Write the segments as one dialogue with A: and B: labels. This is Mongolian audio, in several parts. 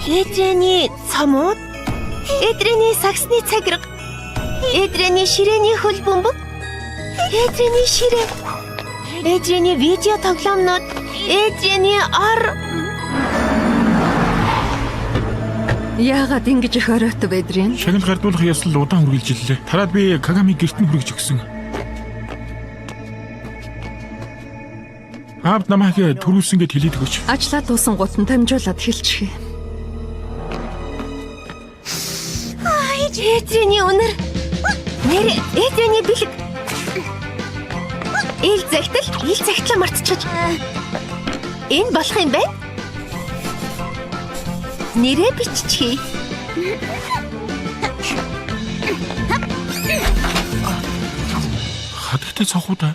A: Эдрэний цомууд, Эдрэний сагсны цагирга, Эдрэний ширээний хөл бөмбөг, Эдрэний ширээ, Эдрэний видео тоглоомнууд, Эдрэний ор.
B: Яагаад ингэж их оройтов, Эдрийн?
C: Шагнал гардуулах ёслол удаан үргэлжиллээ. Тараад би Кагами гэрт нь хүргэж өгсөн. Аавд намайг төрүүлсэн гэд хэлээд өгөөч.
B: Ажлаа дуусан гут нь дамжуулаад хэлчихье.
A: Эдрэний үнэр. Нэр Эдрэний бэлэг. Ил загтал, ил загтлаа мартчихаж. Энэ болох юм байна. Нэрээ биччихье.
C: Хадагтай цонх уу да?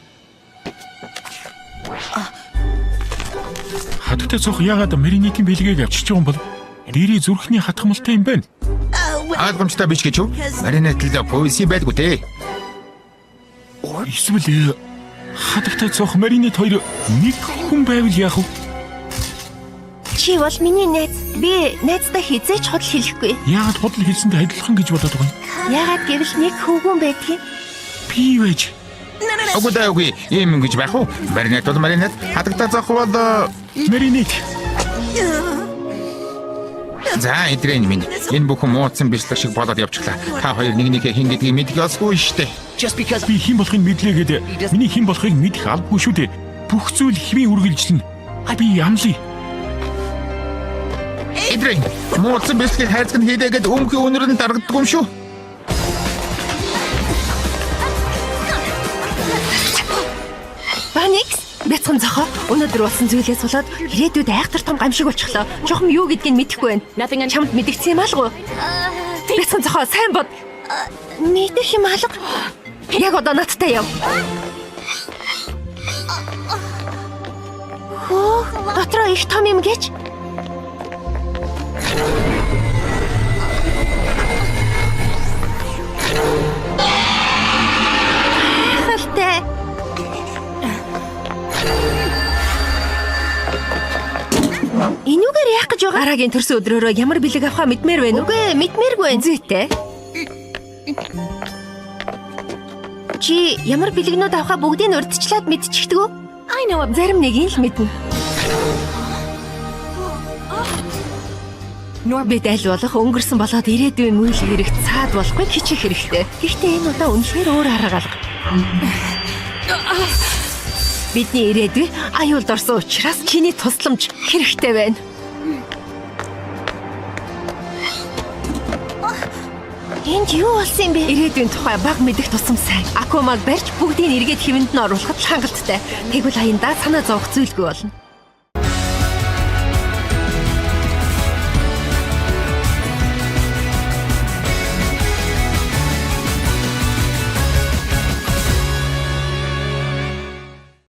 C: Хадагтай цонх яагаад Маринетийн бэлгийг авчирч байгаа юм бол? Дэрий зүрхний хатгамалтай юм байна.
D: Ойлгомжтой биш гэж үү? Маринет л пойси байдгүй те.
C: Эсвэл хадагтай цонх Маринет хоёр нэг хүн байвал яах вэ?
A: Чи бол миний найз. Би найздаа хэзээ ч худал хэлэхгүй.
C: Яагаад худал хэлсэнтэй адилхан гэж бодоод байгаа юм?
A: Яагаад гэвэл нэг хөвгүүн байдгийг.
C: Би байж.
D: Үгүй дээ үгүй. Ийм юм гэж байх уу? Маринет бол Маринет, хадагтай цонх бол
C: Маринет.
D: За, эдрэн минь. Энэ бүхэн мууцсан бислэг шиг болоод явчихлаа. Та хоёр нэг нэгэ хэн гэдгийг мэдэх ёсгүй шүү дээ.
C: Би хэн болохыг мэдлээ гээд миний хэн болохыг мэдэх албагүй шүү дээ. Бүх зүйл хэвийн үргэлжлэнэ. Би ямлаа.
D: Эдрэн мууцсан бислэгийг хайрцаг нь хийдээгээд өмхий үнэр нь дарагддаг юм шүү.
A: Баникс бяцхан зохоо өнөөдөр болсон зүйлээс болоод ирээдүйд айхтар том гамшиг болчихлоо. Чухам юу гэдгийг мэдэхгүй байна. Чамд мэдэгдсэн юм алгүй. Бяцхан зохоо сайн бод. Мэдэх юм алга. Яг одоо надтай яв. Хөө, дотроо их том юм гэж. Гайхалтай. Энүүгээр яах гэж байгаа?
B: Дараагийн төрсөн өдрөөрөө ямар бэлэг авахаа мэдмээр байна уу?
A: Үгүй, мэдмээргүй байна.
B: Зүйтэй.
A: Чи ямар бэлгнүүд авахаа бүгдийг нь урьдчилаад мэдчихдэг үү?
B: Зарим нэгийг л мэднэ. Бид аль болох өнгөрсөн болоод ирээдүйн мөн л хэрэг цаад болохгүй хичих хэрэгтэй. Гэхдээ энэ удаа үнэхээр өөр арга алга. Бидний ирээдүй аюулд орсон учраас чиний тусламж хэрэгтэй байна.
A: Энд юу болсон юм бэ?
B: Ирээдүйн тухай баг мэдэх тусам сайн. Акумаг барьж бүгдийг эргээд хэвэнд нь оруулахад л хангалттай. Тэгвэл аяндаа санаа зовох зүйлгүй болно.